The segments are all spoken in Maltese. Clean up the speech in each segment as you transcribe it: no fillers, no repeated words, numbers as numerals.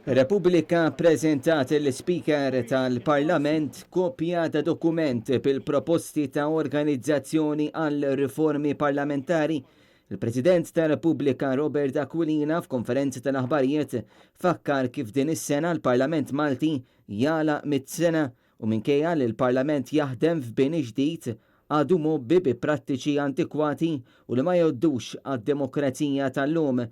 Repubblika ppreżentat lill-Ispeaker tal-Parlament kopja ta' dokument bil-proposti ta' organizzazzjoni għal riformi parlamentari. Il-President ta' Repubblika Robert Aquilina f'konferenza tal-aħbarijiet fakkar kif din is-sena l-Parlament Malti jagħlaq mit-sena u minkejja li l-Parlament jaħdem f'bini ġdid għadu mgħobbi bi prattiċi antikwati u li ma jgħoddux għad-demokrazija tal-lum.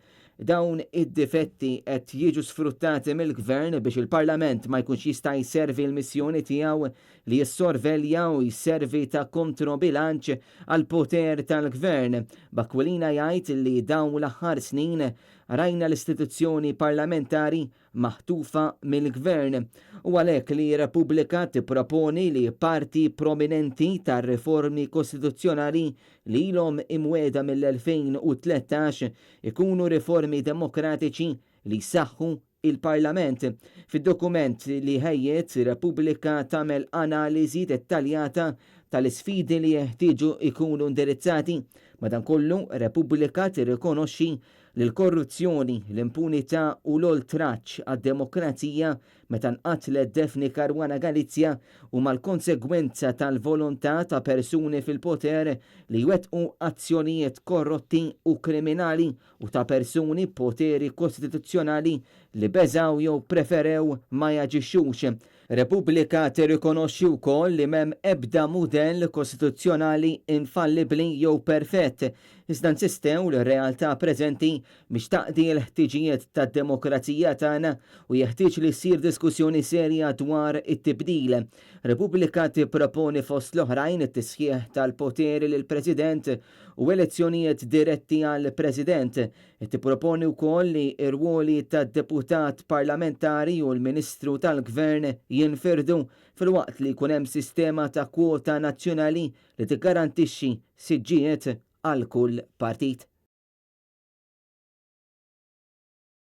Dawn id-difetti qed jiġu sfruttati mill-Gvern biex il-Parlament ma jkunx jista' jservi l-missjoni tiegħu li jissorvelja u jservi ta' kontrobilanċ għall-poter tal-Gvern. B'Aquilina jgħid li dawn l-aħħar snin rajna l-istituzzjoni parlamentari maħtufa mill-Gvern. U għalhekk li Repubblika tipproponi li parti prominenti tar-riformi kostituzzjonali li ilhom imwiegħda mill-2013 ikunu riformi demokratiċi li jsaħħu il-Parlament. Fid-dokument li ħejjiet, Repubblika tagħmel analiżi dettaljata tal-isfidi li jeħtieġu jkunu indirizzati. Madankollu, Repubblika tirrikonoxxi li l-korruzzjoni, l-impunità u l-oltraġġ għad-demokrazija meta nqatlet Daphne Caruana Galizia huma l-konsegwenza tal-volontà ta' persuni fil-poter li jwettqu azzjonijiet korrotti u kriminali u ta' persuni b'poteri kostituzzjonali li beżgħu jew preferew ma jaġixxux. Repubblika tirrikonoxxi wkoll li m'hemm ebda mudell kostituzzjonali infallibbli jew perfett, iżda nsistew li r-realtà preżenti mhix taqdi l-ħtiġijiet tad-demokrazija tagħna u jeħtieġ li ssir diskussjoni serja dwar it-tibdil. Repubblika tipproponi fost l-oħrajn it-tisħiħ tal-poteri lill-President u elezzjonijiet diretti għall-President. Tipproponi wkoll li r-rwoli tad-deputat parlamentari u l-Ministru tal-Gvern jinfirdu filwaqt li jkun hemm sistema ta' kwota nazzjonali li tiggarantixxi siġġijiet għal kull partit.